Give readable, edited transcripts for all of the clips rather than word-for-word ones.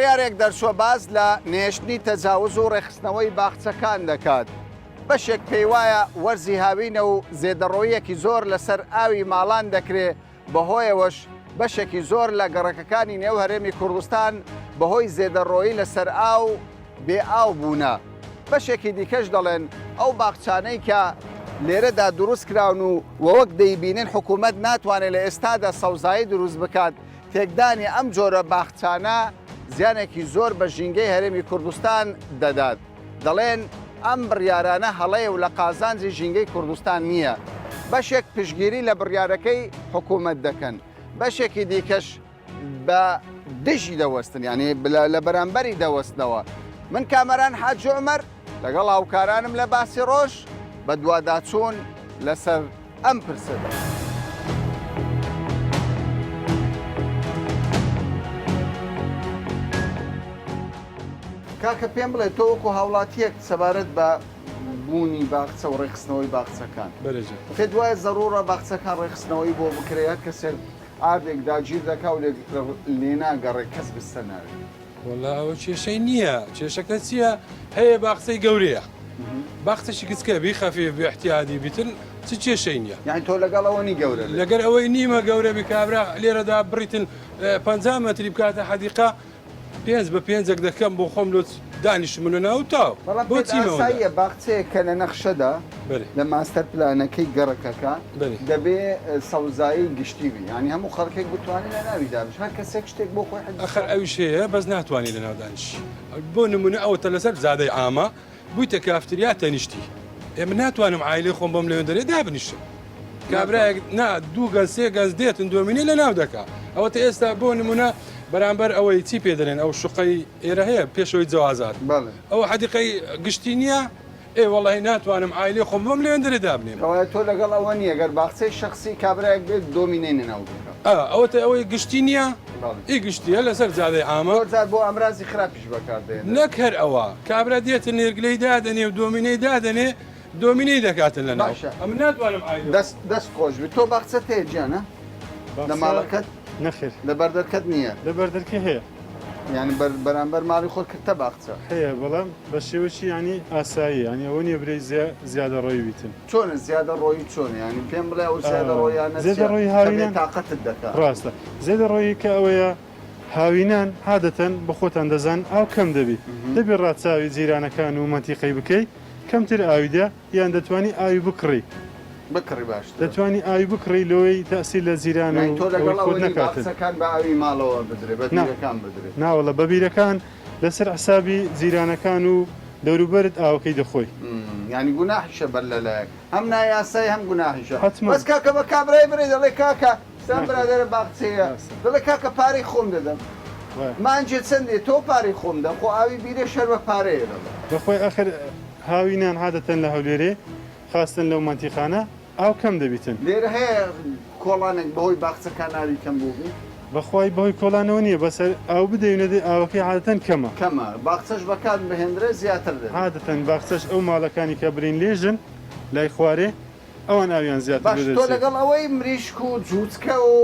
بڕیارێک دەرچووە باس لە نەهێشتنی تەجاوز و ڕێکخستنەوەی باخچەکان دەکات. بەشێک پێیوایە وەرزی هاوینە و زێدەڕۆییەکی زۆر لەسەر ئاوی ماڵان دەکرێ، بەهۆیەوەش بەشێکی زۆر لە گەڕەکەکانی نێو هەرێمی کوردستان بەهۆی زێدەڕۆیی لەسەر ئاو بێ ئاو بوونە. بەشێکی دیکەش دەڵێن ئەو باخچانەی کە لێرەدا دروست کراون و وەک دەیبینن حکوومەت ناتوانێت لە ئێستادا سەوزایی دروست بکات، تێکدانی ئەم جۆرە باخچانە زیانێکی زۆر بە ژینگەی هەرێمی کوردستان دەدات. دەڵێن ئەم بڕیارانە هەڵەیە و لە قازانجی ژینگەی کوردستان نییە. بەشێک پشتگیری لە بڕیارەکەی حکوومەت دەکەن، بەشێکی دیکەش بە دژی دەوەستن، یانی لە بەرامبەری دەوەستنەوە. من کامەران حاجی عومەر لەگەڵ هاوکارانم لە باسی ڕۆژ بەدواداچوون لەسەر ئەم پرسە دەکەن. کاکە پێم بڵێ تۆ وەکو هاوڵاتیەک سەبارەت بە بوونی باخچە و ڕێکخستنەوەی باخچەکان پێت وایە زەڕوڕە باخچەکان ڕێکخستنەوەی بۆ بکرێ هەر کەسێک ئاردێک داگیر دەکا و لێ ناگەڕێ کەس بستە ناوی؟ وەڵا ئەوە کێشەی نییە کێشەکە چییە هەیە باخچەی گەورەیە باخچەشی گچکە بی خەفیف بی احتیادی بیتن چ کێشەی نییە یعنی تۆ لەگەڵ ئەوە نی گەورە بێ؟ لەگەر ئەوەی نیمە گەورە بی کابرا لێرەدا بڕیتن 50 مەتری بکاتە حەدیقە پێنج بە پێنجەک دەکەم بۆ خۆم لۆ دانیشم لە ناو تاو بەڵام بۆ پێت چیمەوە ئاساییە باخچەیەک کە لە نەخشەدا بەرێ لە ماستەر پلانەکەی گەڕەکەکە بەرێ دەبێ سەوزایی گشتی بی یانی هەموو خەڵکێک بتوانێ لە ناوی دابنیشێ هەر کەسێک شتێک بۆ خۆی حجز ئەخر بکات. ئەویش هەیە بەس ناتوانی لە ناو دانیشی بۆ نمونە ئەوەتە لەسەر جادەی عامە بوویتە کافتریا تەنیشتی ئێ من ناتوانم عایلەی خۆم بەم لەوێن دەرێ دابنیشم کابرایەک نا دوو گەنج سێ گەنج دێتن دۆمینەی لە ناو دەکا ئەوەتە ئێستا بۆ نمونە بەرامبەر ئەوەی چی پێ دەلێن ئەو شوقەی ئێرە هەیە پێشەوەی جەوازات بەڵێ. ئەوە حەدیقەی گشتی نییە ئێ وەڵی ناتوانم عایلەی خۆم بەم لەوێن دەرێ دابنێم. کەوایە تۆ لەگەڵ ئەوە نییە گەر باخچەی شەخسی کابرایەک بێت دۆمینەی لەناو بکا. ئا ئەوەتە ئەوەی گشتی نییە بەڵێ. ئی گشتیە لەسەر جادەی عامە. زۆر جار بۆ ئامرازی خراپیش بەکار دەهێنرێت. نەک هەر ئەوە کابرا دێتە نێرگلەی دادەنێ و دۆمینەی دادەنێ دۆمینەی دەکاتن لە ناو. باشە ئەمن ناتوانم عایلە خۆم. دەست دەست خۆش بی تۆ باخچەت هەیە گیانە لە باخچە ماڵەکەت؟ نەخێر. لە بەردەرکەت نییە؟ لە بەردەرکە هەیە. یانی بەر بەرامبەر ماڵی خۆت کردتە باخچە؟ هەیە بەڵام بە شێوەکی یانی ئاسایی یانی ئەوە نییە برێی زیا زیادە ڕۆیی بیتن. چۆنە زیادە ڕۆیی چۆنە یانی پێم بڵێ ئەو زیادە ڕۆیانە چیە زێدە ڕۆیی کە بێ هاوینان تاقەتت دەکا؟ ڕاستە زێدە ڕۆیی کە ئەوەیە هاوینان عادەتەن بە خۆتان دەزانن ئاو کەم دەبی دەبی ڕاچاوی جیرانەکان و مەنتیقەی بکەی کەمتر ئاوی دە یان دەتوانی ئاوی بکڕی. بکڕی باشترە. دەتوانی ئاوی بکڕی لۆی تەئسیر لە جیران و یانی تۆ لەگەڵ ئەوەی خۆت ئەوە نی نەکاتن. باخچەکان بە ئاوی ماڵەوە بدرێ بە نا بیرەکان بدرێ. ناوەڵا بە بیرەکان لەسەر حسابی جیرانەکان و دەوروبەرت ئاوەکەی دەخۆی. یانی گوناحیشە بەر لەلایەک هەم نایاسای هەم گوناحیشە حەتمەن. بەس کاکە بە کابرای برێ دەڵێ کاکە سام ناخێر برادەرە باخچەیە ڕاستە. دەڵێ کاکە پارەی خۆم دەدەم وایە. مانجێ چەندێ تۆ پارەی خۆم دەم خۆ ئاوی بیرێش هەر بە پارەیە دەڵێ. بەخوای ئەخر هاوینان عادەتەن لە هەولێرێ خاستن لەو مەنتیقانە ئاو کەم دەبیتن. لێرە هەیە کۆڵانێک بەهۆی باخچەکان ئاوی کەم بووبی؟ بەخوای بەهۆی کۆڵانەوە نییە بەس هەر ئاو بدەی و نەدەی ئاوەکەی عادەتەن کەمە. کەمە باخچەش بەکار بهێندرێ زیاتر دەبێ. عادەتەن باخچەش ئەو ماڵەکانی کە برین لێژن لای خوارێ ئەوان ئاویان زیاتر باش لۆ تۆ دەچێ. لەگەڵ ئەوەی مریشک و جوچکە و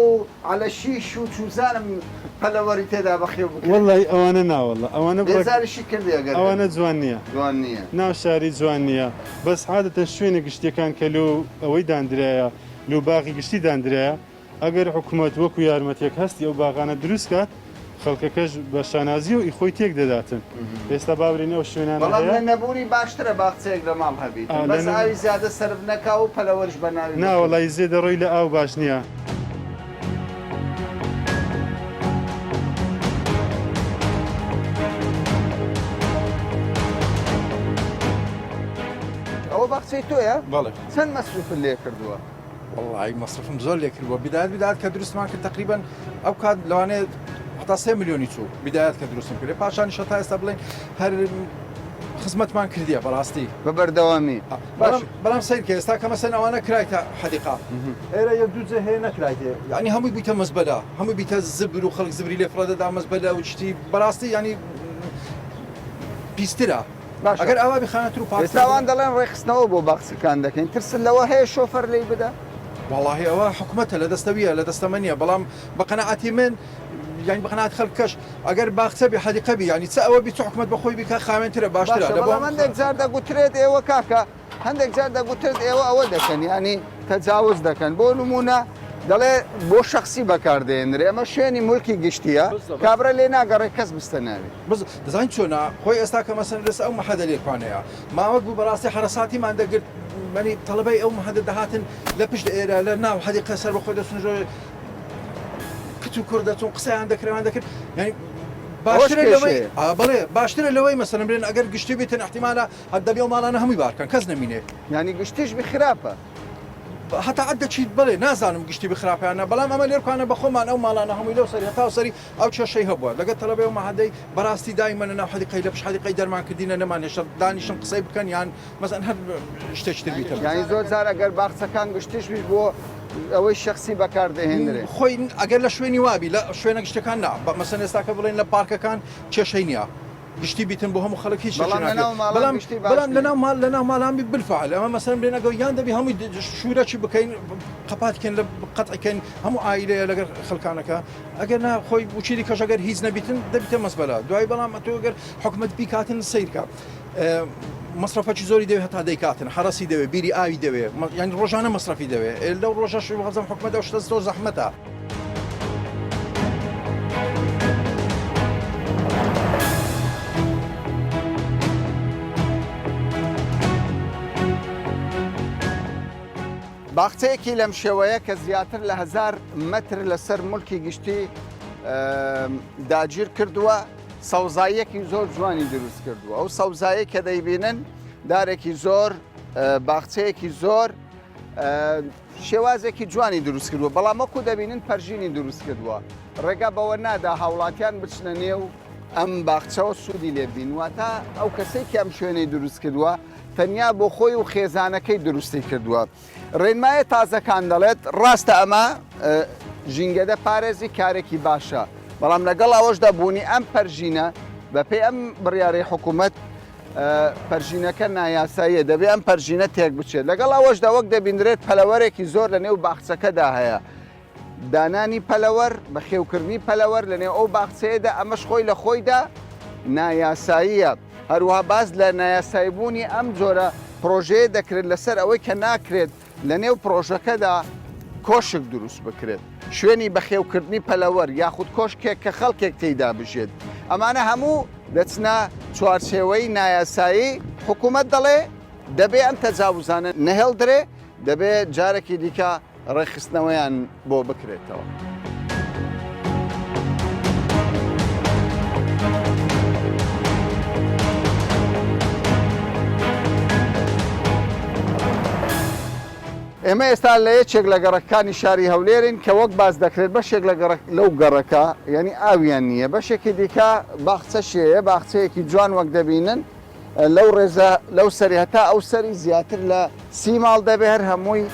عەلەشیش و چوزانم پەلەوەری تێدا بەخێو بکرێ؟ وەڵای ئەوانە نا وەڵا ئەوانە بڕەک بێزاریشی کردی ئەگەر ئەوانە هەبی. جوان نیە. جوان نیە. ناو شاری جوان نیە بەس عادەتەن شوێنە گشتیەکان کە لۆ ئەوەی داندرایە لۆ باغی گشتی داندرایە ئەگەر حکومەت وەکو یارمەتیەک هەستی ئەو باغانە دروست کات خەڵکەکەش بە شانازیەوە ئی خۆی تێک دەداتن ئێستا با برێین ئەو شوێنانە بەڵام هەیە. لە نەبوونی باشترە باخچەیەک لە ماڵ هەبیتن ئا لە بەس نە. ئاوی زیادە سەرف نەکا و پەلەوەریش بە ناوی نا بەخێو. وەڵایی زێدەڕۆی لە ئاو باش نیە. ئەوە باخچەی تۆیە؟ بەڵێ. چەند مەسروفت لێ کردووە؟ وەڵی مەسرفم زۆر لێ کردووە بدایەت بدات کە دروستمان کرد تقریبا ئەو کات لەوانەیە هەتا سێ ملیۆنی چوو بدایەت کە دروستم کرد پاشانی شە تا ئێستا بڵێن هەر خزمەتمان کردیە بەڕاستی بە بەردەوامی باش بەڵام سەیر کە ئێستا کە مەسەن ئەوانە کرایتە حەدیقە ئێرە یەک دوو جێ هەیە نەکرایتێ یعنی هەمووی بیتە مەزبەلە هەمووی بیتە زبر و خەڵک زبری لێ فڕە دەدا مەزبەلە و شتی بەڕاستی یعنی پیسترە باشە ئەگەر ئاوا بی خانەتر و پاکتر ئێستا ئەوان دەڵێن ڕێکخستنەوە بۆ باخچەکان دەکەین ترست لەوە هەیە شۆفەر لێی بدا؟ وەڵاهی ئەوە حکومەتە لە دەستەویە لە دەستەمە نییە بەڵام بە قەناعەتی من. یانی بەقەناعەت خەلکەش ئەگەر باخچە بی حەدیقە بی یانی چ ئەوە بی چ حکومەت بەخۆی بیکا خاوێنترە باشترە باشە لە بۆ بەڵام هەندێک جار دەگوترێت ئێوە کاکە هەندێک جار دەگوترێت ئێوە ئەوە دەکەن یانی تەجاوز دەکەن بۆ نمونە دەڵێ بۆ شخصی بەکاردێنرێ ئەمە شوێنی مولکی گشتیە کابرا لێ ناگەڕێ کەس بستە ناوی. بز دەزانی چۆنە خۆی ئێستا کە مەسەن لەسە ئەو مەحەدە لێکوانەیە ماوەک بوو بەڕاستی حەرەساتیمان دەگرت مەنی تەڵەبەی ئەو مەحەدە دەهاتن لە پشت ئێرە لە ناو حەدیقە سەر بەخۆی دەچون ژۆ کچ و کوڕ دەچون قسەیان دەکرێوان دەکرد یعنی باشترە لەوەی بەڵێ باشترە لەوەی مەسەلەن بڵێن ئەگەر گشتی بێتن احتیمالە هەر دەبێ ئەو ماڵانە هەمووی بارکەن کەس نەمینێ. یانی گشتیش بی خراپە. هەتا عەدە چیت بەڵێ نازانم گشتی بی خراپە یان نا بەڵام ئەمە لێرکانە بە خۆمان ئەو ماڵانە هەمووی لەو سەری هەتاو سەری ئەو کێشەی هەبووە لەگەر تەڵەبەی ئەو مەعەدەی بەراستی دایمە لە ناو حەدیقەی لە پشت حەدیقەی دەرمان کردینە نەمان هێشتا دانیشن قسەی بکەن یان مەسەن هەر شتێکی تر بیتە. یانی زۆر جار ئەگەر باخچەکان گشتیش بی بۆ ئەوەی شەخسی بەکار دەهێنرێ. خۆی ئەگەر لە شوێنی وابی لە شوێنە گشتەکان نا مەسەن ئێستاکە بڵێن لە پارکەکان کێشەی نیە. گشتی بیتن بۆ هەموو خەڵک هیچ شتێکی بەڵام ناکرێت لەناو ماڵان بەڵام گشتی باش بەڵام نییە. لەناو ماڵ لەناو ماڵان بی بالفعل ئەمە مەسەلەن بێن ئەگەر یان دەبی هەمووی شوورەکی بکەین قەپات کەین لە قەتعی کەین هەموو عایلەیە لەگەر خەڵکانەکە ئەگەر نا خۆی وچی دیکەش ئەگەر هیچ نەبیتن دەبیتە مەزبەلە دوای بەڵام ئەتۆ گەر حکومەت بیکاتن سەیرکە مەسرەفەکی زۆری دەوێت هەتا دەیکاتن حەرەسی دەوێت بیری ئاوی دەوێت یانی ڕۆژانە مەسرەفی دەوێت لەو ڕۆژەش وازم حکومەت ئەو شتە زۆر زەحمەتە. باخچەیەکی لەم شێوەیە کە زیاتر لە هەزار مەتر لەسەر مولکی گشتی داگیر کردووە سەوزاییەکی زۆر جوانی دروست کردووە ئەو سەوزایە کە دەیبینن دارێکی زۆر باخچەیەکی زۆر شێوازێکی جوانی دروست کردووە بەڵام وەکو دەبینن پەرژینی دروست کردووە ڕێگا بەوە نادا هاوڵاتیان بچنە نێو ئەم باخچەوە سوودی لێبین واتە ئەو کەسێک کە ئەم شوێنەی دروست کردووە تەنیا بۆ خۆی و خێزانەکەی دروستی کردووە ڕێنمایە تازەکان دەڵێت ڕاستە ئەمە ژینگەدە پارێزی کارێکی باشە بەڵام لەگەڵ ئەوەشدا بوونی ئەم پەرژینە بەپێی ئەم بڕیارەی حکوومەت پەرژینەکە نایاساییە دەبێ ئەم پەرژینە تێک بچێت لەگەڵ ئەوەشدا وەک دەبیندرێت پەلەوەرێکی زۆر لە نێو باخچەکەدا هەیە دانانی پەلەوەر بەخێوکردنی پەلەوەر لە نێو ئەو باخچەیەدا ئەمەش خۆی لە خۆیدا نایاساییە هەروەها باس لە نایاساییبوونی ئەم جۆرە پڕۆژەیە دەکرێت لەسەر ئەوەی کە ناکرێت لە نێو پڕۆژەکەدا کۆشک دروست بکرێت، شوێنی بەخێوکردنی پەلەوەر یاخود کۆشکێک کە خەڵکێک تێیدا بژێت، ئەمانە هەموو دەچنە چوارچێوەی نایاسایی، حکومەت دەڵێ دەبێ ئەم تەجاوزانە نەهێڵدرێ، دەبێ جارێکی دیکە ڕێکخستنەوەیان بۆ بکرێتەوە. ئێمە ئێستا لە یەکێک لە گەڕەکانی شاری هەولێرین کە وەک باس دەکرێت بەشێک لە گەڕەک لەو گەڕەکە یعنی ئاویان نییە بەشێکی دیکە باخچەشەیە باخچەیەکی جوان وەک دەبینن لەو ڕێزە لەو سەری هەتا ئەو سەری زیاتر لە سی ماڵ دەبێ هەر هەمووی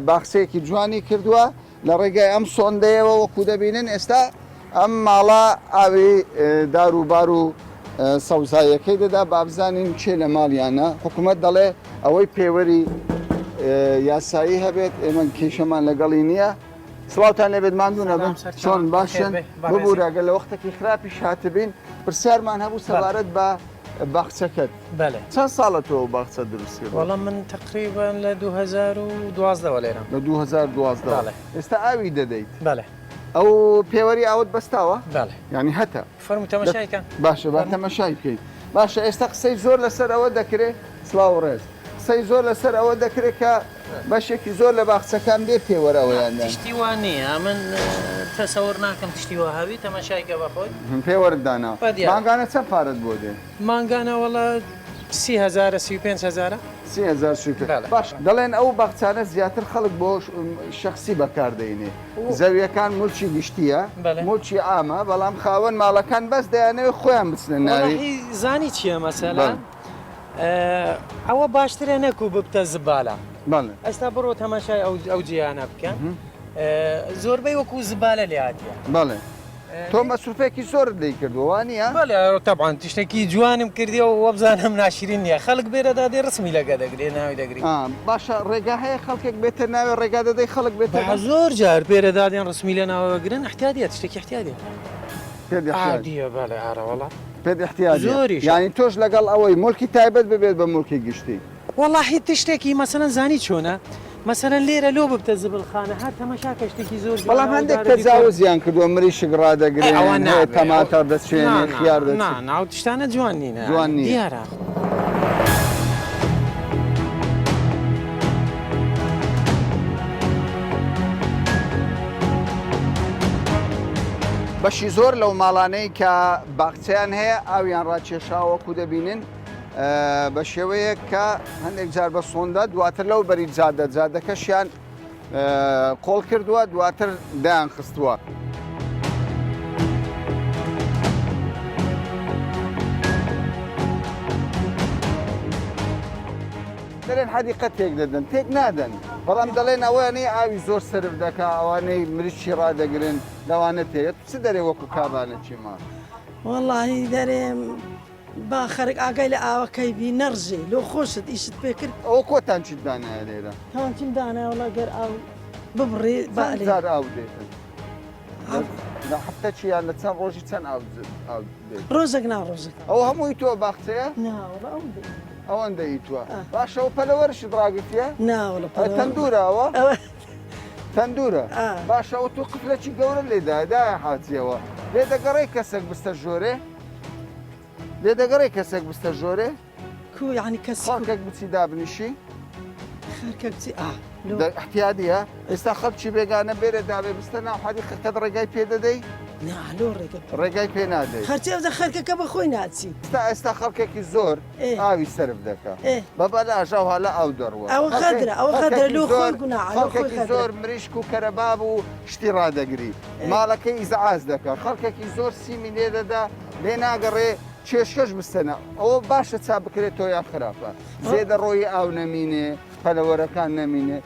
باخچەیەکی جوانی کردووە لە ڕێگای ئەم سۆندەیەوە وەکو دەبینن ئێستا ئەم ماڵە ئاوی دار و بار و سەوزاییەکەی دەدا بابزانین کێ لە ماڵیانە حکوومەت دەڵێ ئەوەی پێوەری یاسایی هەبێت ئێمە کێشەمان لەگەڵی نییە سڵاوتان لێبێت ماندوو نەبن چۆن باشن ببوورە گەر لە وەختێکی خراپیش هاتبین پرسیارمان هەبوو سەبارەت بە باخچەکەت بەێ چەند ساڵە تۆ باخچە دروست کرد وەڵا من تقریبا لە 2012 لێرە لە 2012 ئێستا ئاوی دەدەیت بەێ ئەو پێوەری ئاوت بەستاوە بەێ ینی هەتە فەرموو تەمەشای کە باشە با تەمەشای بکەیت باشە ئێستا قسەی زۆر لەسەر ئەوە دەکرێت سڵاو ڕێز قسەی زۆر لەسەر ئەوە دەکرێت کە بەشێکی زۆر لە باخچەکان بێ پێوەر ئەوەیان دان. تشتی وا نییە من تەسەور ناکەم تشتی وا هەبی تەمەشای کە بەخۆت. پێوەرت داناوە. بە دیارە. مانگانە چەند پارەت بۆ دێ؟ مانگانە وەڵا سی هەزارە 35 هەزارە. 30 هەزار 35 بەڵێ. باش دەڵێن ئەو باخچانە زیاتر خەڵک بۆ شەخسی بەکار دەینێ زەویەکان موڵکی گشتیە بەڵێ. موڵکی عامە بەڵام خاوەن ماڵەکان بەس دەیانەوێت خۆیان بچنە ناوی. وەڵاهی زانی چیە مەسەلە؟ بەڵێ. ئەوە باشترە نەکو ببتە زبالە ئێستا بڕۆ تەماشای ئەو جیانە بکە زۆربەی وەکو زبالە لێ هاتیە. بەڵێ. تۆ مەسروفێکی زۆرت لێی کردووە وا نییە؟ بەڵێ تەبعەن تشتێکی جوانم کردیە و وەبزانم ناشرین نییە خەڵک بێرەدا دێ ڕسمی لەگە دەگرێ ناوی دەگری. ئا باشە ڕێگا هەیە خەڵکێک بێتە ناوێ ڕێگا دەدەی خەڵک بێتە با زۆر جار بێرەدا دێن ڕسمی لە ناوەوە گرن احتیادیە تشتێکی احتیادیە. پێت احتیاج عادیە بەڵێ ئارە وەڵا. پێت احتیاجیە زۆریشە. یانی تۆش لەگەڵ ئەوەی موڵکی تایبەت ببێت بە موڵکی گشتی. وەڵاهی تشتێکی مەسەلەن زانی چۆنە مەسەلەن لێرە لۆ ببتە زبڵخانە هەر تەمەشا کە شتێکی زۆر جوانە بەڵام و هەندێک دار و دیکۆر تەجاوزیان کردووە مریشک ئەی ڕادەگرن ئەوە هەیە نابێ ئەو تەماتە نا دەچێنێ نا خیار نا دەچێ نا ئەو تشتانە جوان نینە جوان یانی نییە. دیارە. بەشی زۆر لەو ماڵانەی کە باخچەیان هەیە ئاویان ڕاکێشاوە وەکو دەبینن بە شێوەیەک کە هەندێک جار بە سۆندە دواتر لەو بەری جادە جادەکەشیان قۆڵ کردووە دواتر دایان خستووە. دەڵێن حەدیقە تێک دەدەن تێک نادەن بەڵام دەڵێن ئەوانەی ئاوی زۆر سرف دەکا ئەوانەی مریشی ڕادەگرن لەوانە تێت چ دەرێ وەکو کابانە چیما وەڵی دەرێم با خەرک ئاگای لە ئاوەکەی بی نەڕژێ لۆ خۆشت ئیشت پێ کرد. ئەوە کۆ تانکیت دانایە لێرە؟ تانکیم دانایە وەڵا گەر ئاو ببڕێ با چەند لێ. جار ئاو دێتن؟ لە هەفتەکی یان لە چەند ڕۆژی چەند ئاو ئاو دێت؟ ڕۆژێک نا ڕۆژێک. ئەوە هەموو ئی تۆ باخچەیە؟ نا وەڵا ئەوەندە ئی. ئەوەندە ئی تۆ. باشە ئەو پەلەوەرشت ڕاگرتیە؟ نا وەڵا پەلەوەر. تەندوورە ئەوە؟ ئەوە. تەندوورە. باشە ئەوە تۆ قفلەکی گەورە لێ دایە دایە حاجیەوە. لێ دەگەڕێی کەسێک بستە ژۆرێ؟ لێ دەگەڕێ کەسێک بستە ژۆرێ؟ کو یعنی کەس کو؟ خەڵکێک بچی دابنیشی؟ خەرکەک بچی ئا لۆ؟ دە احتیادیە؟ ئێستا خەڵکی بێگانە بێرە دابێ بستە ناو حەدیقە قەت ڕێگای پێ دەدەی؟ نا لۆ ڕێگە پێ ڕێگای پێ نادەی. خەرچی ئەوجا خەرکەکە بە خۆی ناچی. ئێستا ئێستا خەڵکێکی زۆر ئێ. ئاوی سەرف دەکا. ئێ. بە بەلاش ئەوها لە ئاو دەڕوا. ئەوە خەڵکێ غەدرە ئەوە غەدرە خەڵکێکی لۆ خۆی زۆر گوناعە لۆ خۆی خەڵکێکی غەدرە. زۆر مریشک و کەرەباب و شتی ڕادەگری. ماڵەکەی ئیزعاج دەکا خەڵکێکی زۆر سیمی لێ دەدا لێ ناگەڕێ کێشکەش بستەنە ئەوە باشە چا بکرێتەوە یان خراپە زێدە ڕۆیی ئاو نەمینێ پەلەوەرەکان نەمینێ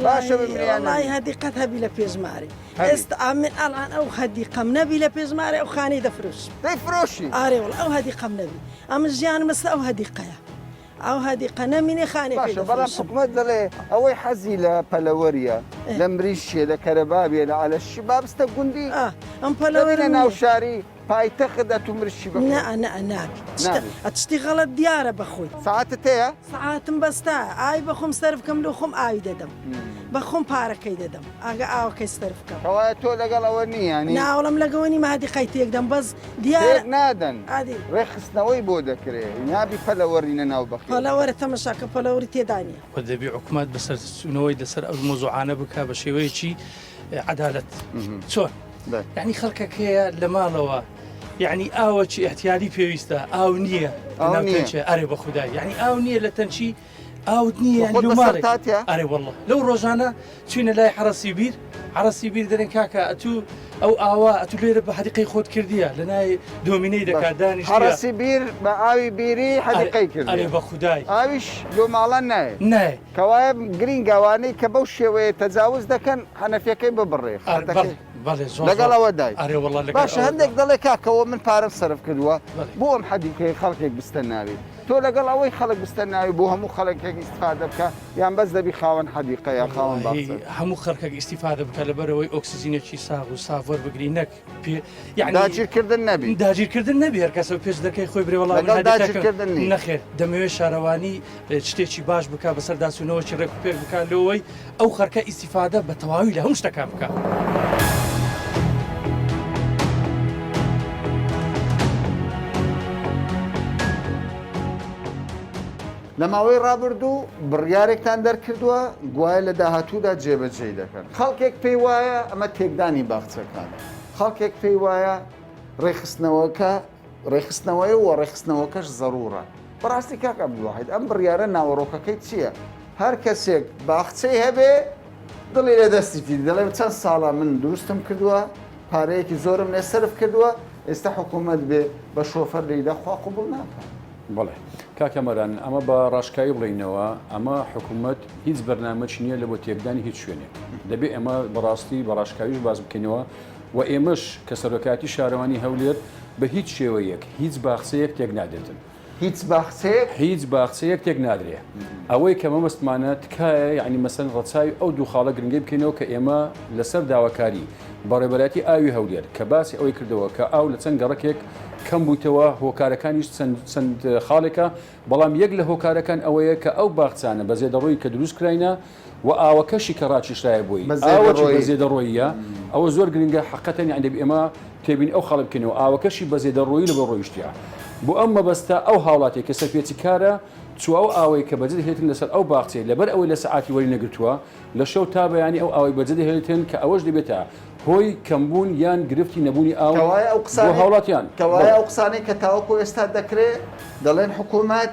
باشە بمرێ یان وەڵی نەمرێ؟ هەدیقەت هەبی لە پێشمارێ هەبی. ئێستا ئەمن ئەڵان ئەو هەدیقەم نەبی لە پێشمارێ ئەو خانەی دەفرۆشم دەیفرۆشی ئارێ وەڵا ئەو هەدیقەم نەبی ئەمن ژیانم لەسەر ئەو هەدیقەیە ئەو هەدیقە نەمینێ خانێ پێ باشە بەڵام دەفرۆشم. حکومەت دەڵێ ئەوەی حەزی لە پەلەوەریە لە مریشکێ لە کەرەبابێ لە عەلەشی با بستە گوندی ئا ئەم پەلەوەرم دەبینە ناو نییە. شاری پایتەخت ئەتوو مریشکی بکڕی. نا نا نابی چتە نابی. ئەتشتی غەڵەت دیارە بەخۆی. سەعاتت هەیە؟ سەعاتم بەستە ئاوی بەخۆم سەرف کەم لۆ خۆم ئاوی دەدەم بەخۆم پارەکەی دەدەم ئاگە ئاوەکەی سەرف کەم. کەوایە تۆ لەگەڵ ئەوە نی یانی؟ نا وەڵا من لەگەوە نیم هەدیقەی تێک دەم بەس دیارە. تێک نادەن ئادی. ڕێکخستنەوەی بۆ دەکرێ نابی پەلەوەرینە ناو بەخێو. پەلەوەرە تەمەشاکە پەلەوەری تێدا نیە. وە دەبی حکومەت بەسەرچوونەوەی لەسەر ئەو مەوزوعانە بکا بە شێوەیەکی عەدالەت چۆن یعنی خەڵکەک هەیە لە ماڵەوە یعنی ئاوەکی احتیادی پێویستە ئاو نییە ئەرێ بە خودای یعنی ئاو نییە لە تەنچی ئاوت نییە ئەرێ والله لەو ڕۆژانە چوینە لای حەڕەسی بیر حەڕەسی بیر دەرێن کاکە ئەتوو ئەو ئاوا ئەتوو لێرە بە حەدیقەی خۆت کردیە لە نای دۆمینەی دەکات دانیشتیە. حەڕەسی بیر بە ئاوی بیری حەدیقەی کردیە. ئەرێ بە خودای. ئاویش لۆ ماڵان نایە. نایە. کەوایە گرینگە ئەوانەی کە بەو شێوەیە تەجاوز دەکەن حەنەفیەکەی ببڕێ خەتەکەی. بەڵێ زۆر لەگەڵ ئەوە دای. ئەرێ وەڵا لەگەڵ باشە هەندێک دەڵێ کاکەوە من پارەم سەرف کردووە بۆ ئەم حەدیقەیە خەڵکێک بستە ناوی. تۆ لەگەڵ ئەوەی خەڵک بستە ناوی بۆ هەموو خەڵکێک ئیستفادە بکە یان بەس دەبی خاوەن حەدیقە یا خاوەن باخچە؟ هەموو خەڵکێک ئیستیفادە بکە لەبەرەوەی ئۆکسجینێکی ساغ و ساف وەربگری نەک پێ یعنی داگیرکردن نەبی داگیرکردن نەبی هەر کەسە پێش دەکەی خۆی برێ وەڵام لەگەڵ داگیرکردن نی نەخێر دەمەوێت شارەوانی شتێکی باش بکە بەسەر داچوونەوەکی ڕێک و پێک بکە لەوەی ئەو خەرکە ئیستیفادە بە تەواوی لە هەموو شتەکان بکە. لە ماوەی ڕابردوو بڕیارێکتان دەرکردووە گوایە لە داهاتوودا جێبەجێی دەکەن. خەڵکێک پێی وایە ئەمە تێکدانی باخچەکانە، خەڵکێک پێی وایە ڕێکخستنەوەکە ڕێکخستنەوەیە و ڕێکخستنەوەکەش زەروورە. بەڕاستی کاک عەبدولواحید ئەم بڕیارە ناوەڕۆکەکەی چییە؟ هەر کەسێک باخچەی هەبێ دڵی لە دەستیتی دەڵێ چەند ساڵە من دروستم کردووە پارەیەکی زۆرم لێ سەرف کردووە ئێستا حکوومەت بێ بە شۆفەر لێیدا خوا قبوڵ ناکا. بەڵێ کاک کامەران ئەمە بە ڕاشکاوی بڵێینەوە ئەمە حکوومەت هیچ بەرنامەکی نییە لە بۆ تێکدانی هیچ شوێنێک دەبێ ئەمە بەڕاستی بە ڕاشکاویش باس بکەینەوە. و ئێمەش کە سەرۆکایەتی شارەوانی هەولێر بە هیچ شێوەیەک هیچ باخچەیەک تێک نادرێتن. هیچ باخچەیەک؟ هیچ باخچەیەک تێک نادرێ. ئەوەی کە مەبەستمانە تکایە یانی مەسەلەن ڕەچاوی ئەو دوو خاڵە گرنگەی بکەینەوە کە ئێمە لەسەر داواکاری بەڕێوەبەرایەتی ئاوی هەولێر کە باسی ئەوەی کردەوە کە ئاو لە چەند گەڕەکێک کەم بوویتەوە هۆکارەکانیش چەند چەند خاڵێکە بەڵام یەک لە هۆکارەکان ئەوەیە کە ئەو باخچانە بە زێدەڕۆیی کە دروست کراینە و ئاوەکەشی کە ڕاکیشرایە بۆی بە ئاوەکی بە زێدەڕۆیی. زێدەڕۆییە ئەوە زۆر گرنگە حەقەتەن یانی دەبی ئێمە تێبینی ئەو خاڵە بکەینەوە ئاوەکەشی بە زێدەڕۆیی لەبۆ ڕۆیشتیە بۆ ئەم مەبەستە ئەو هاوڵاتیە کە سەرپێچیکارە چوە ئەو ئاوەی کە بەجێ دەهێتن لەسەر ئەو باخچەی لەبەر ئەوەی لە سەعاتی وەری نەگرتووە لە شەو تا بەیانی ئەو ئاوەی بەجێ دەهێڵیتن کە ئەوەش دەبێتە هۆی کەمبوون یان گرفتی نەبوونی ئاو کەوایە ئەو بۆ قسانەی هاوڵاتیان. کەوایە بەڵێ. ئەو قسانەی کە تاوەکو ئێستا دەکرێ دەڵێن حکوومەت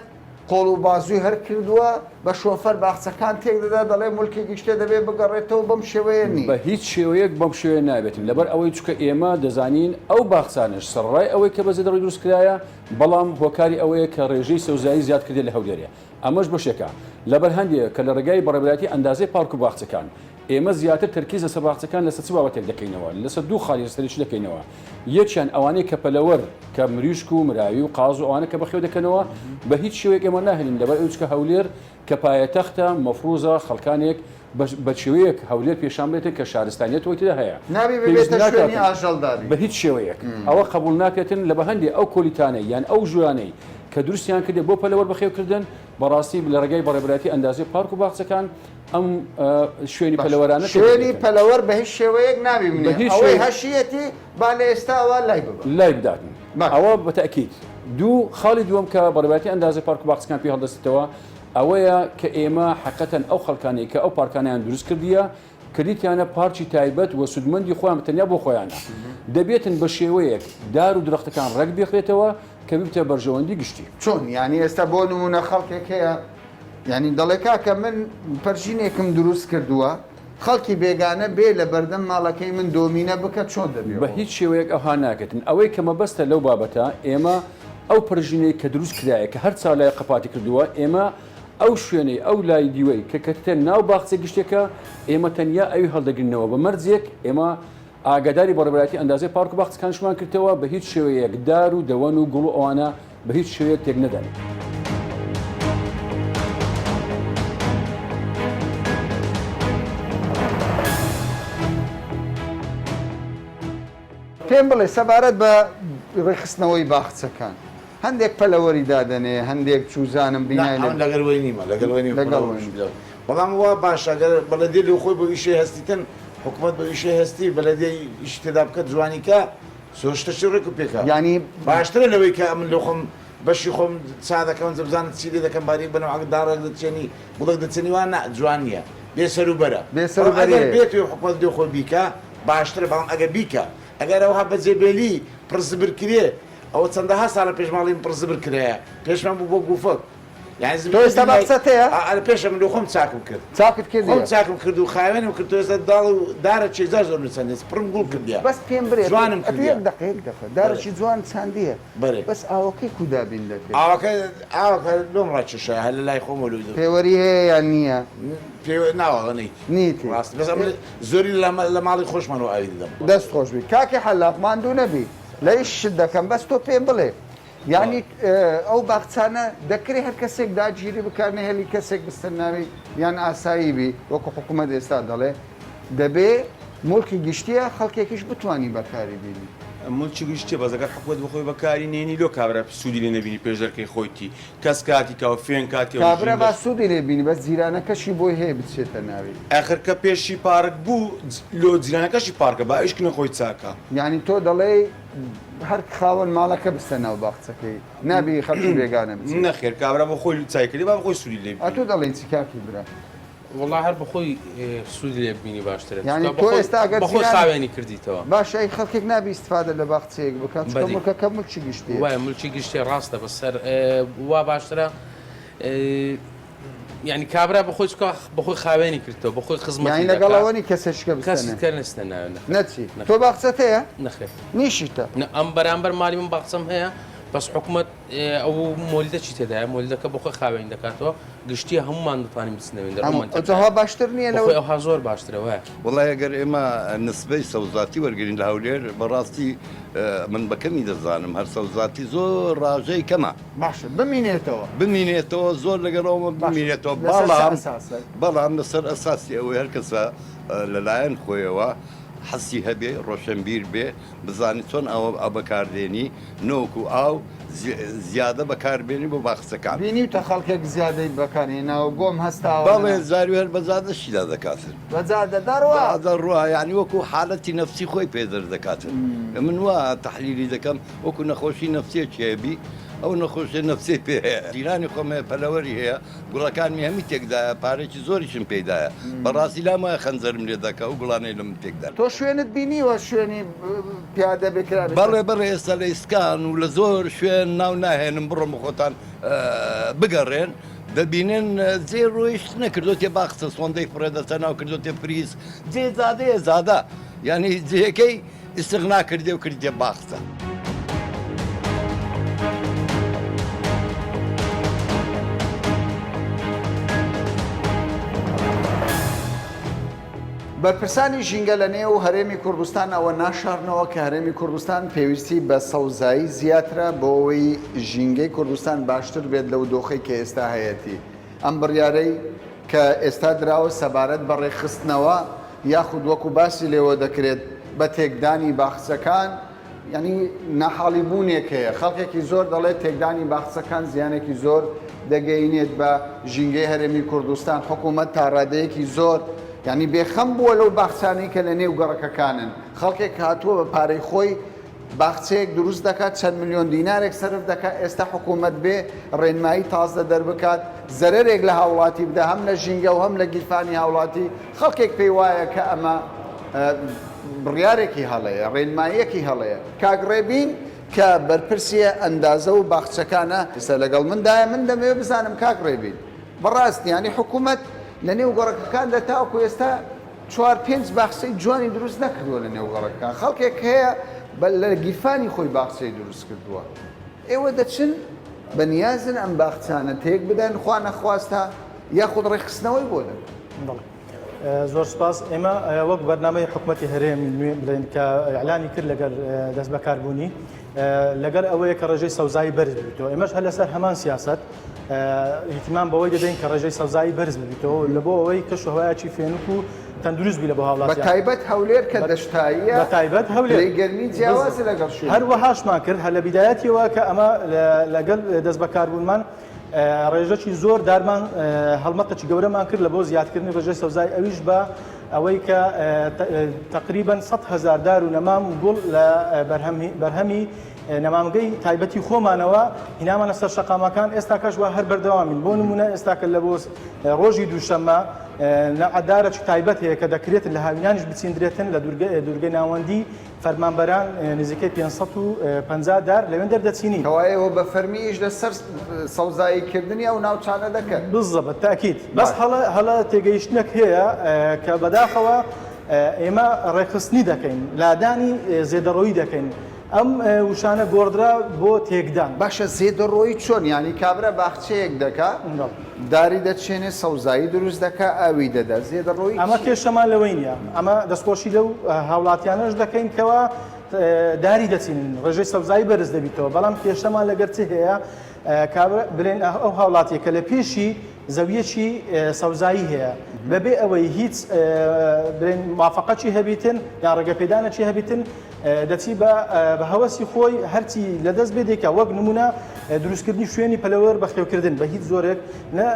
قۆڵ و بازووی هەر کردووە بە شۆفەر باخچەکان تێک دەدا دەڵێ مولکی گشتێ دەبێ بگەڕێتەوە بەم شێوەیە نی. بە هیچ شێوەیەک بەم شێوەیە نابێتن لەبەر ئەوەی چونکە ئێمە دەزانین ئەو باخچانەش سەڕەڕای ئەوەی کە بە زێدەڕۆی دروست کرایە بەڵام هۆکاری ئەوەیە کە ڕێژەی سەوزایی زیاد کردیە لە هەولێرێ ئەمەش بەشێکە لەبەر هەندێ کە لە ڕێگای بەڕێوەبەرایەتی ئەندازەی پارک و باخچەکان ئێمە زیاتر تەرکیز لەسەر باخچەکان لەسەر چ بابەتێک دەکەینەوە لەسەر دوو خاڵی سەرەکی دەکەینەوە یەکیان ئەوانەی کە پەلەوەر کە مریشک و مراوی و قاز و ئەوانە کە بەخێو دەکەنەوە بە هیچ شێوەیەک ئێمە ناهێنین لەبەر ئەوەی چونکە هەولێر کە پایەتەختە مەفروزە خەڵکانێک بە شێوەیەک هەولێر پێشان بدرێت کە شارستانیەت خۆی تێدا هەیە نابێ پێویست ببێتە شوێنی ناکاتن ئاژەڵداری. بە هیچ شێوەیەک ئەوە قبوڵ ناکرێتن لە بە هەندێ ئەو کۆلیتانەی یان ئەو ژوورانەی کە دروستیان کردێ بۆ پەلەوەر بەخێوکردن بەڕاستی لە ڕێگای بەڕێوەبەرایەتی ئەندازەی پارک و باخچەکان ئەم شوێنی باش پەلەوەرانە شوێنی تێکدەدرێتن. پەلەوەر بە هیچ شێوەیەک نابی بە بنێ هیچ ئەوەی شێوەیەک هەشیەتی با لە ئێستاوە لای ببا. لای بداتن باش. ئەوە بە تەئکید. دوو، خاڵی دووەم کە بەڕێوەبەرایەتی ئەندازەی پارک و باخچەکان پێی هەڵدەستێتەوە ئەوەیە کە ئێمە حەقەتەن ئەو خەڵکانەی کە ئەو پارکانەیان دروست کردیە کردیتیانە پارکی تایبەت و سوودمەندی خۆیان تەنیا بۆ خۆیانە دەبێتن بە شێوەیەک دار و درەختەکان ڕێک بخرێتەوە کە ببتە بەرژەوەندی گشتی. چۆن یانی ئێستا بۆ نموونە خەڵکێک هەیە یانی دەڵێ کاکە من پەرژینێکم دروست کردووە خەڵکی بێگانە بێ لە بەردەم ماڵەکەی من دۆمینە بکە چۆن دەبێ بە ئەوە؟ هیچ شێوەیەک ئەوها ناکرێتن ئەوەی کە مەبەستە لەو بابەتە ئێمە ئەو پەرژینەی کە دروست کرایە کە هەر چاولای قەپاتی کردووە ئێمە ئەو شوێنەی ئەو لای دیوەی کە کەتتە ناو باخچە گشتیەکە ئێمە تەنیا ئەوی هەڵدەگرینەوە بە مەرجێک ئێمە ئاگاداری بەڕێوەبەرایەتی ئەندازەی پارک و باخچەکانیشمان کردەوە بە هیچ شێوەیەک دار و دەوەن و گوڵ و ئەوانە بە هیچ شێوەیەک تێک نەدەن. پێم بڵێ سەبارەت بە ڕێکخستنەوەی باخچەکان هەندێک پەلەوەری دادەنێ هەندێک چوزانم نا بینای لە ئەمن لەگەل وەی نیمە لەگەل وەی نیمە لەگەڵ پەلەوەریش وەی بدە بەڵام وا باشە گەر بەلەدیە لۆ خۆی بۆ ئیشێ هەستیتن حکومەت بۆ ئیشێ هەستی بەلەدیە ئیشی تێدا بکە جوانی کە سۆشتەشی ڕێک و پێکە یانی باشترە لەوەی کە ئەمن لۆ خۆم بەشی خۆم چا دەکەم جە بزانم چی لێ دەکەم باریک بەنەوە ئەگەر داڕێک دەچێنی گوڵێک دەچێنی وا نا جوان نییە بێ سەروبەرە بێ بەڵام سەروبەری ئەگەر هەیە. بێت و حکومەت لۆ خۆی بیکا باشترە بەڵام ئەگەر بیکا ئەگەر ئەوها بەجێ بێلی پڕ زبر کرێ ئەوە چەندەها ساڵە پێش ماڵی من پڕ زبر کرایە پێشمان بوو بۆ گوفەک یانی تۆ زبر ئێستا کردی بە لای قسەت هەیە؟ ئا ئەرێ پێشە من لۆ خۆم چاکم کرد چاکت خۆم کردیە؟ چاکم کرد و خاوێنم کرد تۆ ئێستا داڵ و دارە چێجار زۆر نوچەندێ پڕم گوڵ کردیە بەس پێم برێ ئەتوو جوانم ئەتوو کردیە یەک دەقە یەک دەقە بەرێ دارەکی جوان چاندیە بەرێ بەس ئاوەکەی کو دابین دەکەی؟ ئاوەکە ئاوەکە لۆم ڕاکێشایە هەر لە لای خۆمەوە لۆی دەم پێوەری هەیە یان نییە؟ پێوە ناوەڵا نیت نیتی ڕاستە بەس ئەمن زۆری لە لە ماڵی خۆشمانەوە ئاوی دەدەم. دەست خۆش بی کاکی حەلاق ماندوو نەبی لە ئیشت دەکەم بەس تۆ پێم بڵێ یانی ئەو باخچانە دەکرێ هەر کەسێک داگیری بکات نەهێلی کەسێک بستە ناوی یان ئاسایی بی وەکو حکوومەت ئێستا دەڵێ دەبێ موڵکی گشتیە خەڵکێکیش بتوانی بەکاری بینی. موڵکی گشتیە بەس ئەگەر حکومەت بخۆی بەکاری نێنی لۆ کابرا سوودی لێ نەبینی پێش دەرکەی خۆیتی کەس کاتی کاو فێن کاتی ئەو کابرا با ژینگەش. سوودی لێ بینی بەس جیرانەکەشی بۆی هەیە بچێتە ناوی. ئاخر کە پێشی پارک بوو لۆ جیرانەکەشی پارکە با ئیش کنە خۆی چاکە. یانی تۆ دەڵێی هەر خاوەن ماڵەکە بچتە ناو باخچەکەی نابی خەڵکی بێگانە بچێت. نەخێر کابرا بۆ خۆی چای کردی با بۆ خۆی سوودی لێ بینی. ئەتوو دەڵێی چی کاکی برا؟ وەڵا هەر بەخۆی سوودی لێ ببینی باشترە یانی چونکە تۆ ئێستا ئەگەر بەخۆی جیران خاوێنی کردیتەوە. باشە ئەی خەڵکێک نابی ئیستفادە لە باخچەیەک بکات چونکە بەلی. مڵکەکە مڵکی گشتیە. وایە ملکی گشتیە ڕاستە بەس هەر وا باشترە یانی کابرا بەخۆی چونکە بەخۆی خاوێنی کردتەوە بەخۆی خزمەتی یانی لەگەڵ دەکا ئەوە نی کەسێکیشکە کەسی بستەنێ کە نەچتە ناوێ نەخێر نەچی تۆ نەخێر باخچەت هەیە؟ نەخێر نیشیتە؟ نە ئەم بەرامبەر ماڵی من باخچەم هەیە. بەس حکومەت ئەو مۆلیدە چی تێدایە مۆلیدەکە بۆ خۆی خاوێن دەکاتەوە گشتیە هەمومان دەتوانین بچنەوێن دەرەوە باشتر نییە لەوەی ئەوها زۆر باشترە وایە. وەڵای ئەگەر ئێمە نسبەی سەوزاتی وەرگرین لە هەولێر بەڕاستی من بە کەمی دەزانم هەر سەوزاتی زۆر ڕاژەی کەمە. باشە بمینێتەوە. بمینێتەوە زۆر لەگەڵ ئەوەمە بمینێتەوە بەڵام بەڵام لەسەر ئەساسی ئەوەی هەر کەسە لەلایەن خۆیەوە حەسی هەبێ ڕۆشنبیر بێ بزانی چۆن ئاو ئاو بەکاردێنی نۆک و ئاو زیادە بەکاربێنی بۆ باخچەکان. بینیوتە خەڵکێک زیادەی بەکار هێناوە گۆم هەستاوە بەڵێ جاری هەر بە جادەشیدا دەکاتن. بە جادە دەڕوا. دەڕوا یانی وەکو حالەتی نەفسی خۆی پێ دەردەکاتن من وا تەحلیلی دەکەم وەکو نەخۆشی نەفسیەکی هەبی ئەو نەخۆشیە نەفسیەی پێ هەیە جیرانی خۆم هەیە پەلەوەری هەیە گوڵەکانمی هەمی تێکدایە پارەیەکی زۆریشم پێیدایە بەڕاستی لام وایە خەنجەرم لێ دەکا ئەو گوڵانەی لە من تێکدان. تۆ شوێنت بینیوە شوێنی پیادە بێ کرابێتە؟ بەڵێ بەڵێ ئێستا لە ئیسکان و لە زۆر شوێن ناو ناهێنم بڕۆن بەخۆتان بگەڕێن دەبینن جێ ڕۆیشتنە کردۆتێ باخچە سۆندەی فڕێ دەچە ناو کردۆتێ فریز جێ زادەیە زادە یانی جێیەکەی ئیستغنا کردێ و کردیە باخچە. بەرپرسانی ژینگە لە نێو هەرێمی کوردستان ئەوە ناشارنەوە کە هەرێمی کوردستان پێویستی بە سەوزایی زیاترە بۆ ئەوەی ژینگەی کوردستان باشتر بێت لەو دۆخەی کە ئێستا هەیەتی. ئەم بڕیارەی کە ئێستا دراوە سەبارەت بە ڕێکخستنەوە یاخود وەکو باسی لێوە دەکرێت بە تێکدانی باخچەکان یانی ناحاڵی بوونێک هەیە خەڵکێکی زۆر دەڵێت تێکدانی باخچەکان زیانێکی زۆر دەگەینێت بە ژینگەی هەرێمی کوردستان حکوومەت تا ڕادەیەکی زۆر یعنی بێخەم بووە لەو باخچانەی کە لە نێو گەڕەکەکانن خەڵکێک هاتووە بە پارەی خۆی باخچەیەک دروست دەکات چەند ملیۆن دینارێک سەرف دەکات ئێستا حکوومەت بێ ڕێنمایی تازە دەربکات زەرەرێک لە هاوڵاتی بدە هەم لە ژینگە و هەم لە گیرفانی هاوڵاتی خەڵکێک پێی وایە کە ئەمە بڕیارێکی هەڵەیە ڕێنماییەکی هەڵەیە کاک ڕێبین کە بەرپرسی ئەندازە و باخچەکانە ئێستا لەگەڵ مندایە من دەمەوێت بزانم کاک ڕێبین بەڕاست یانی حکوومەت لە نێو گەڕەکەکاندا تاوەکو ئێستا چوار پێنج باخچەی جوانی دروست نەکردووە لە نێو گەڕەکەکان خەڵکێک هەیە بە لە گیرفانی خۆی باخچەی دروست کردووە ئێوە دەچن بە نیازن ئەم باخچانە تێک بدەن خوا نەخواستە یاخود ڕێکخستنەوەی بۆ دەکەن؟ بەڵێ زۆر سپاس ئێمە وەک بەرنامەی حکومەتی هەرێم نوێ بڵێن کە ئیعلانی کرد لەگەر دەست بەکاربوونی لەگەر ئەوەیە کە ڕێژەی سەوزایی بەرز ببیتەوە ئێمەش هەر لەسەر هەمان سیاست ئیهتیمام بەوەی دەدەین کە ڕێژەی سەوزایی بەرز ببیتەوە لە بۆ ئەوەی کەش و هەوایەکی فێنک و تەندروست بی لە بۆ هاوڵاتیان. بە تایبەت هەولێر کە دەشتاییە بە تایبەت هەولێر پلەی گەرمی جیاوازە لەگەڵ شوێنی هەر وەهاشمان کرد هەر لە بیدایەتیەوە کە ئەمە لەگەل دەست بەکاربوونمان ڕێژەکی زۆر دارمان هەڵمەتەکی گەورەمان کرد لە بۆ زیادکردنی ڕێژەی سەوزای ئەویش بە ئەوەی کە تقریبا 100 هزار دار و نەمام و گوڵ لە بەرهەمی نەمامگەی تایبەتی خۆمانەوە هینامانە سەر شەقامەکان ئێستاکەش وا هەر بەردەوامین بۆ نمونە ئێستاکە لە بۆ ڕۆژی دووشەممە نەعدارەکی تایبەت هەیە کە دەکرێت لە هاوینانیش بچیندرێتن لە دوورگەی ناوەندی فەرمانبەران نزیکەی 550 دار لەوێن دەردەچینین. کەوایە ئێوە بە فەرمی ئیش لەسەر سەوزایی کردنی ئەو ناوچانە دەکەن؟ بالضبط تاکید بەس هەڵە هەڵە تێگەیشتنێک هەیە کە بەداخەوە ئێمە ڕێکخستنی دەکەین لادانی زێدەڕۆیی دەکەین ئەم وشانە گۆڕدرا بۆ تێکدان. باشە زێدەڕۆیی چۆن یانی کابرا باخچەیەک دەکا داری دەچێنێ سەوزایی دروست دەکا ئاوی دەدا زێدەڕۆیی ئەمە کێشەمان لەوەی نییە ئەمە دەستخۆشی لەو هاوڵاتیانەش دەکەین کەوا داری دەچینن ڕێژەی سەوزایی بەرز دەبیتەوە بەڵام کێشەمان لەگەر چ هەیە کابرا بلێن ئەو هاوڵاتیە کە لە پێشی زەویەکی سەوزایی هەیە بەبێ ئەوەی هیچ بلێن موافقەکی هەبیتن یان ڕێگەپێدانێکی هەبیتن دەچی بە بە هەوەسی خۆی هەرچی لەدەست بێ دەیکا وەک نمونە دروستکردنی شوێنی پەلەوەر بەخێوکردن بە هیچ زۆرێک نە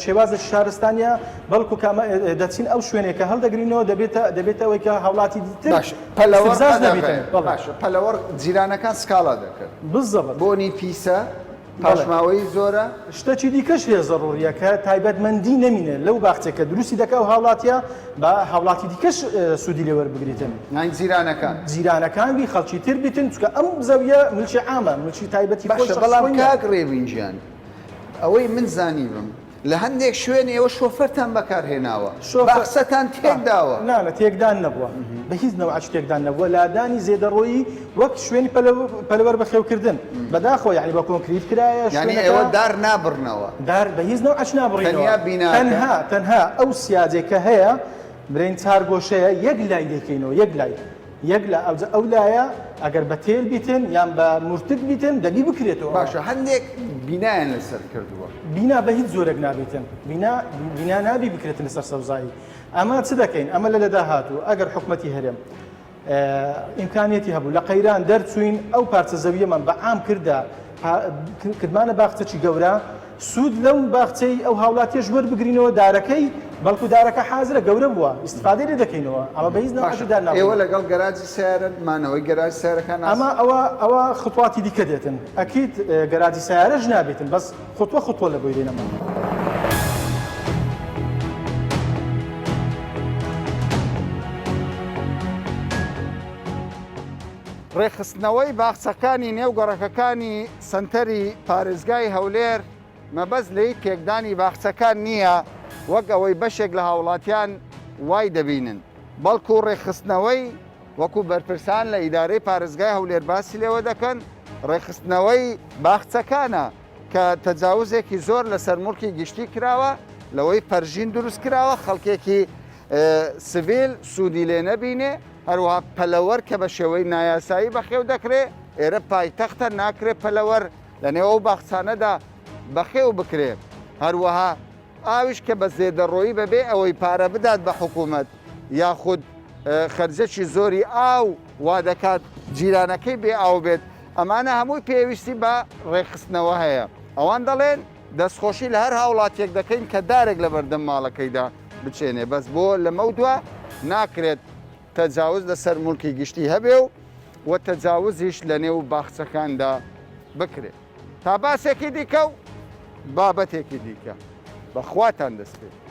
شێوازێکی شارستانیە بەڵکو کامە دەچین ئەو شوێنێک کە هەڵدەگرینەوە دەبێتە دەبێتە ئەوەی کە هاوڵاتی دیتر باش پەلەوەر استفزاز قەدەغەیە. نەبیتن بەڵێ. باشە پەلەوەر جیرانەکان سکاڵا دەکەن بالضبط. بۆنی پیسە پاشماوەی زۆرە. شتەکی دیکەش هەیە زەڕوڕیە کە تایبەتمەندی نەمینێ لەو باخچەی کە دروستی دەکا ئەو هاوڵاتیە با هاوڵاتی دیکەش سوودی لێ وەربگریتن. یانی جیرانەکان. جیرانەکان بی خەڵکی تر بیتن چونکە ئەم زەویە ملکی عامە ملکی تایبەتی خۆی باشە شەخسی بەڵام خۆی نیە. کاک ڕێبین گیان ئەوەی من زانیبم. لە هەندێک شوێن ئێوە شۆفەرتان بەکارهێناوە، باخچەتان تێکداوە. نا نا تێکدان نەبووە، بە هیچ نەوعەک تێکدان نەبووە، لادانی زێدەڕۆیی وەک شوێنی پەلەوەر بەخێوکردن، بەداخەوە یانی بە کۆنکریت کرایە یانی ئێوە دار نابڕنەوە؟ دار بە هیچ نەوعەک نابڕینەوە، تەنیا بیناکە؟ تەنها تەنها ئەو سیاجەی کە هەیە برێین چارگۆشەیە یەک لای دەیکەینەوە یەک لای. یەک لا ئەوجا ئەو لایە ئەگەر بە تێل بیتن یان بە مورتک بیتن دەبی بکرێتەوە. باشە هەندێک بینایان لەسەر کردووە. بینا بە هیچ جۆرێک نابیتن بینا بینا نابی بکرێتن لەسەر سەوزایی ئەمە چ دەکەین ئەمە لە لە داهاتوو ئەگەر حکومەتی هەرێم ئیمکانیەتی هەبوو لە قەیران دەرچوین ئەو پارچە زەویەمان بە عام کردە کردمانە باخچەکی گەورە سوود لەو باخچەی ئەو هاوڵاتیەش وەربگرینەوە دارەکەی بەڵکو دارەکە حازرە گەورە بووە ئیستفادەی لێ دەکەینەوە ئەمە بە هیچ نەوعێکی دار نابڕین. ئێوە لەگەڵ گەراجی سەیارەن مانەوەی گەراجی سەیارەکان ئاست. ئەمە ئەوە ئەوە خطواتی دیکە دێتن ئەکید گەراجی سەیارەش نابێتن بەس خطوە خطوە لە بۆی دێنەمە. ڕێکخستنەوەی باخچەکانی نێو گەڕەکەکانی سەنتەری پارێزگای هەولێر مەبەست لێی تێکدانی باخچەکان نییە وەک ئەوەی بەشێک لە هاوڵاتیان وای دەبینن، بەڵکو ڕێکخستنەوەی وەکو بەرپرسان لە ئیدارەی پارێزگای هەولێر باسی لێوە دەکەن، ڕێکخستنەوەی باخچەکانە کە تەجاوزێکی زۆر لەسەر موڵکی گشتی کراوە، لەوەی پەرژین دروست کراوە خەڵکێکی سڤیل سوودی لێ نەبینێ، هەروەها پەلەوەر کە بە شێوەی نایاسایی بەخێو دەکرێ، ئێرە پایتەختە ناکرێ پەلەوەر لەنێو ئەو باخچانەدا بەخێو بکرێ، هەروەها ئاویش کە بە زێدەڕۆیی بەبێ ئەوەی پارە بدات بە حکوومەت یاخود خەرجەکی زۆری ئاو وا دەکات جیرانەکەی بێ ئاو بێت، ئەمانە هەمووی پێویستی بە ڕێکخستنەوە هەیە. ئەوان دەڵێن، دەستخۆشی لە هەر هاوڵاتییەک دەکەین کە دارێک لەبەردەم ماڵەکەیدا بچێنێ، بەس بۆ لەمەودوا ناکرێت تەجاوز لەسەر موڵکی گشتی هەبێ و و تەجاوزیش لەنێو باخچەکاندا بکرێ. تا باسێکی دیکە و بابەتێکی دیکە بە خواتان دەسپێرم.